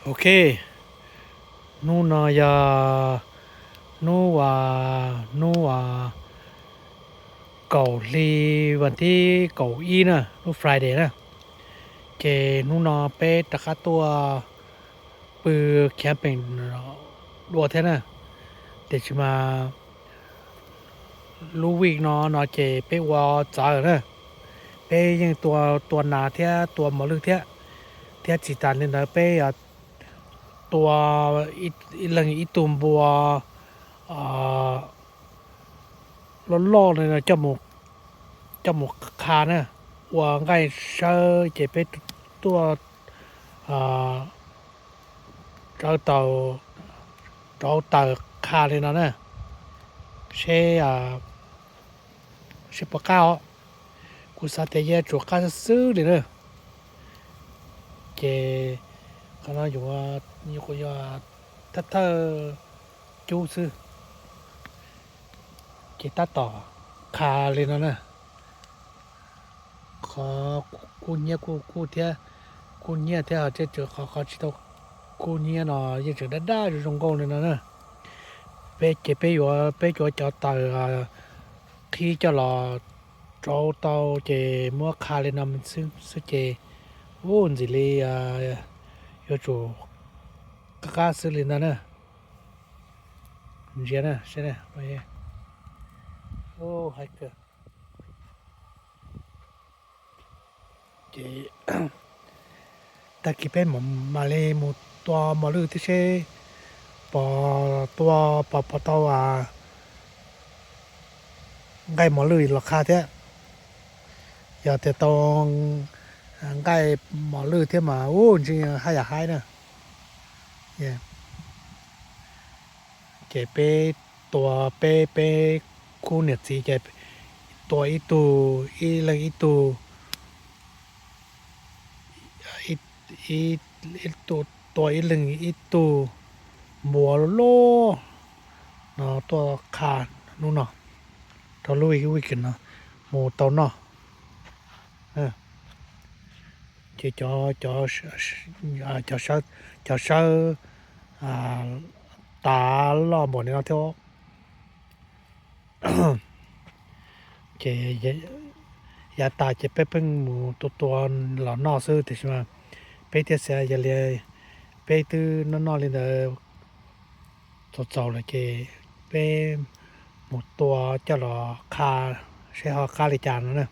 Ok, hnub no yog hnub, hnub kaum hli vas thib kaum ib na, lub Friday na. Ces hnub no peb rov qab tuaj pw camping dua thiab na. Tiam sis mas lub week no no ces peb ua txawv na. Peb yeej tua, tua nas thiab tua mos lwj thiab, thiab tsis tas li ntawd peb tua ib leeg ib tug npua loj loj li no coj mus qha na, ua nqaij sawb ces peb tuaj rauv taws, rauv taws qha li no na, seb, seb puas qab os. Kuv xav tias yuav tsum qab xwb xwb li na. Ces qhov no yuav, kuv yuav thawj thawj cub xwb, ces tab tom qha li no na. Qhov kub hnyiab kuj kub thiab, kub hnyiab thiab ho tseem tshuav qhov, qhov tsis tau kub hnyiab no yeej tseem daj daj zoo zoo nkauj li no na. Peb ces peb yuav, peb yuav cov taws qhib coj los rauv tau ces muab qha li no xwb ces, ub, ntxim li yuav tsum qab qab xwb li ntag na. Ntsia na, seb na, hais tias ces tag kis peb mam li mus tua mos lwj thiab seb pom, tua pom, pom tau nqaij mos lwj los qha thiab. Yog tias tau nqaij mos lwj thiab mas ub, ntshe haj yam haib na. Ces peb tua, peb, peb khub niam txiv ces tua ib tug, ib leeg ib tug, tua ib leeg ib tug npua loj loj no tuaj qha hnub no rau lub weekend no mus tau noj. Ces cov, cov sawb tas loj npaum li no thiab. Ces yav tas ces peb pheej mus tua tua los noj xwb, tiam sis mas peb thiaj xav yog li peb twb noj noj li ntawd txaus txaus lawm ces peb mus tua coj los qha seb ho qab li cas no na.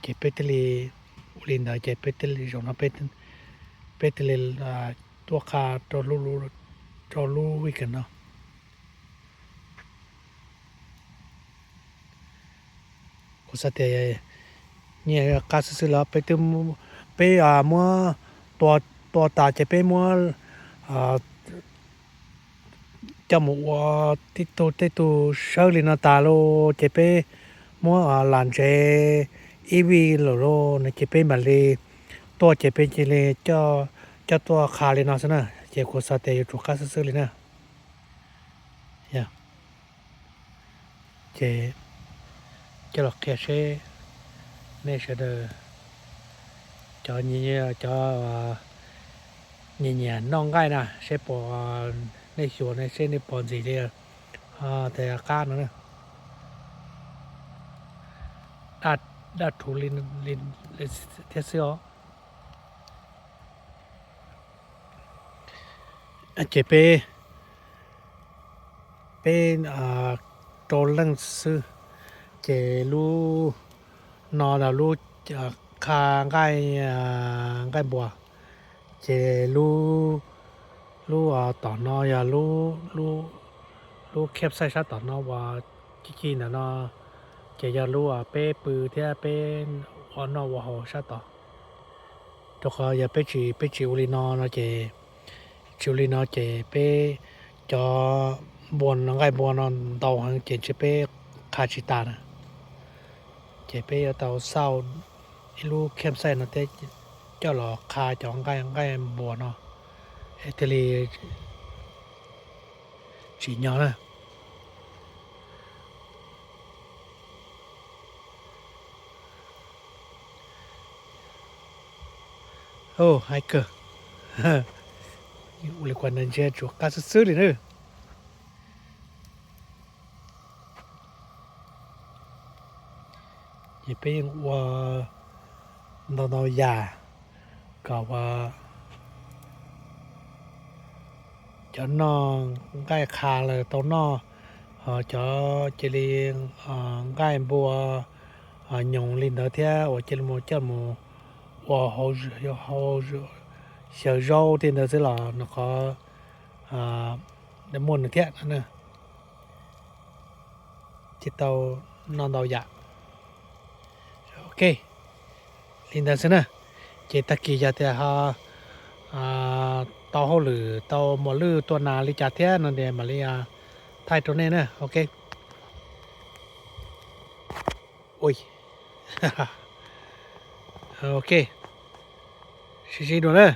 Ces peb thiaj li ua li ntawd ces peb thiaj li, zaum no peb thiaj li tuaj qha rau lub weekend no. Kuv xav tias nyiaj qab xwb xwb los peb twb, peb muab tua, tua tas ces peb muab coj mus ua tib tug tej tug sawb li no tas lauj ces peb muab lam ntsev ib vij lawm lauj no ces peb mam li tuaj ces peb cia li coj tuaj qha li no xwb na. Ces kuv xav tias yuav tsum qab xwb xwb li na. Ces coj los qhia seb nej sawv daws cov, cov nyiam nyiam noj nqaij na seb puas, nej xyuas ne seb nej puas ntxim li tej qab no na. Daj rhuv li thiab xwb os. Ces peb, peb rau leej xwb, ces lub no los lub qha nqaij, nqaij npua, ces lub, lub tom no yog lub campsite sab tom no uas ci ci ntawm no, ces yog lub peb pw thiab peb ua noj ua haus sab tod. Rau qhov yog peb tsis, peb tsis ua li no no ces, tsis ua li no ces peb cov npua no, nqaij npua no ntau heev ces ntshe peb qha tsis tas na. Ces peb yuav tau xauj ib lub campsite no thiab coj los qha cov nqaij, nqaij npua no es thiaj li tsim nyog na. Haib kawg. Ua li kuv hais ntawd ntshe tsuas qab xwb xwb li na. Ces peb yeej ua ntau ntau yam kom cov noj nqaij qha lawm tau noj, ho cov cia li nqaij npua nyoos li ntawd thiab uas cia li mus coj mus ua hauv xyaw zaub tej ntawd xwb los no qhov muaj nws thiab no. Ces tau noj ntau yam. Ok, li ntawd xwb na. Ces tag kis yog tias ho tau hauj lwm tau mos lwj tua nas li cas thiab no ces mam li thaij rau nej na. Ok. Ok, sib ntsib dua na.